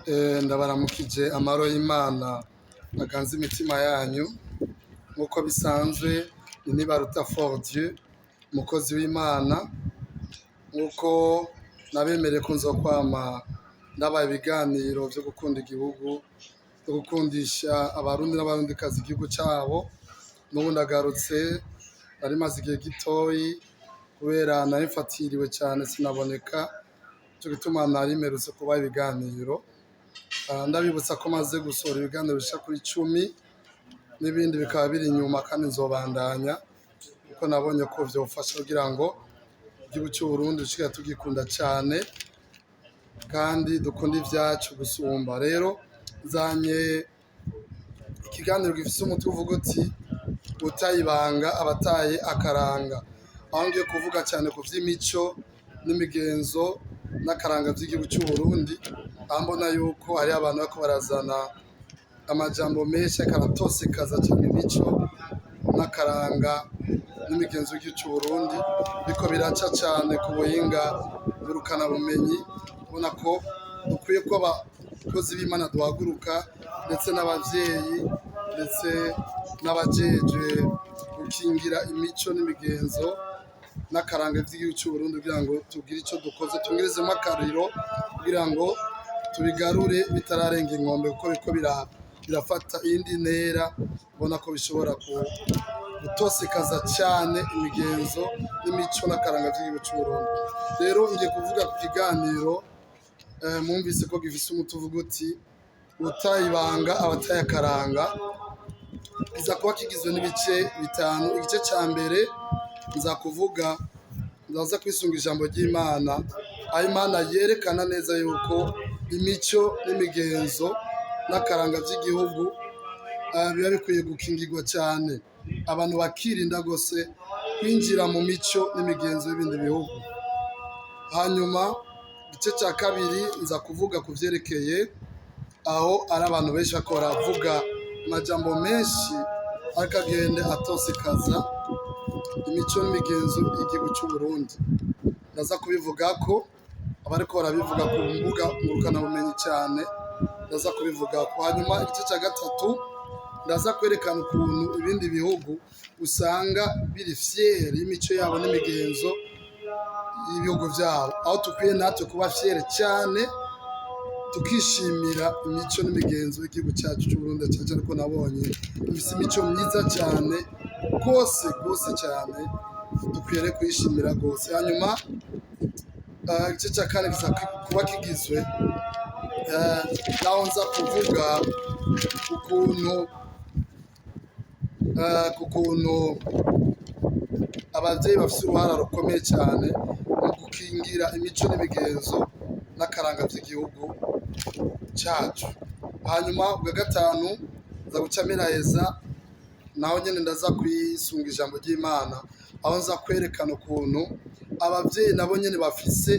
Ndabaramukije amahoro y'Imana aganze imitima yanyu. Nk'uko bisanzwe ni Nibaruta Fort Dieu, umukozi w'Imana. Nk'uko nabemereye ko nzokwama ndabaha ibiganiro vyo gukunda igihugu, vyo gukundisha Abarundi n'Abarundikazi igihugu cabo, n'ubu ndagarutse. Nari maze igihe gitoyi kubera nari mfatiriwe cane, sinaboneka, nico gituma nari mperutse kubaha ibiganiro. Ndabibutsa ko maze gusohora ibiganiro bishika kuri 10, n'ibindi bikaba biri inyuma, kandi nzobandanya kuko nabonye ko vyofasha kugira ngo igihugu c'Uburundi dushigikire, tugikunda cane kandi dukunda ivyacu gusumba. Rero nzanye ikiganiro gifise umutwe uvuga uti: "Utaye ibanga abataye akaranga", aho ngiye kuvuga cane ku vy'imico n'imigenzo n'akaranga vy'igihugu c'Uburundi, aho mbona yuko hariho abantu bariko barazana amajambo menshi ariko aratosekaza cane imico n'akaranga n'imigenzo y'igihugu c'Uburundi, biriko biraca cane ku buhinga ngurukanabumenyi. Ubona ko dukwiye ko abakozi b'Imana duhaguruka, ndetse n'abavyeyi, ndetse n'abajejwe gukingira imico n'imigenzo n'akaranga vy'igihugu c'Uburundi, kugira ngo tugire ico dukoze, twongerezemwo akariro kugira ngo tubigarure bitararenga inkombe, kuko biriko birafata iyindi ntera. Ubona ko bishobora gutosekaza cane imigenzo n'imico n'akaranga vy'igihugu c'Uburundi. Rero ngiye kuvuga ku kiganiro mwumvise ko gifise umutwe uvuga uti: "Utaye ibanga abataye akaranga". Kiza kuba kigizwe n'ibice bitanu. Igice ca mbere nza kuvuga, ndaza kwisunga ijambo ry'Imana, aho Imana yerekana neza yuko imico n'imigenzo n'akaranga vy'igihugu biba bikwiye gukingirwa cyane, abantu bakirinda gose kwinjira mu mico n'imigenzo y'ibindi bihugu. Hanyuma igice cya kabiri nza kuvuga ku vyerekeye aho ari abantu benshi bariko baravuga amajambo menshi ariko agende atosekaza imico n'imigenzo y'igihugu c'u Burundi. Ndaza kubivuga ko abariko barabivuga ku mbuga ngurukanabumenyi cyane, ndaza kubivuga ko. Hanyuma igice cya gatatu ndaza kwerekana ukuntu ibindi bihugu usanga biri fier y'imico yabo n'imigenzo y'ibihugu vyabo, aho dukwiye natwe kuba fier cyane, tukishimira imico n'imigenzo y'igihugu cyacu cy'u Burundi, cyane cyane ko nabonye dufise imico myiza cyane rwose rwose cyane, dukwiye rero kuyishimira rwose. Hanyuma igice cya kane kiza kuba kigizwe naho nza kuvuga ku kuntu abavyeyi bafise uruhara rukomeye cyane mu gukingira imico n'imigenzo n'akaranga vy'igihugu cyacu. Hanyuma ubwa gatanu nza guca miraheza, naho nyene ndaza kwisunga ijambo ry'Imana, aho nza kwerekana ukuntu abavyeyi nabo nyene bafise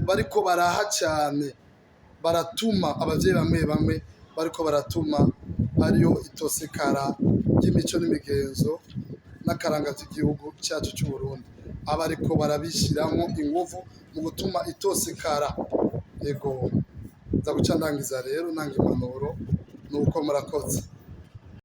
bariko baraha cyane, baratuma abavyeyi bamwe bamwe bariko baratuma ariyo itosekara ry'imico n'imigenzo n'akaranga vy'igihugu cyacu cy'u Burundi, aba ariko barabishyiramo inguvu mu gutuma itosekara. Yego, nza guca ndangiza rero nanga impanuro, nuko murakoze.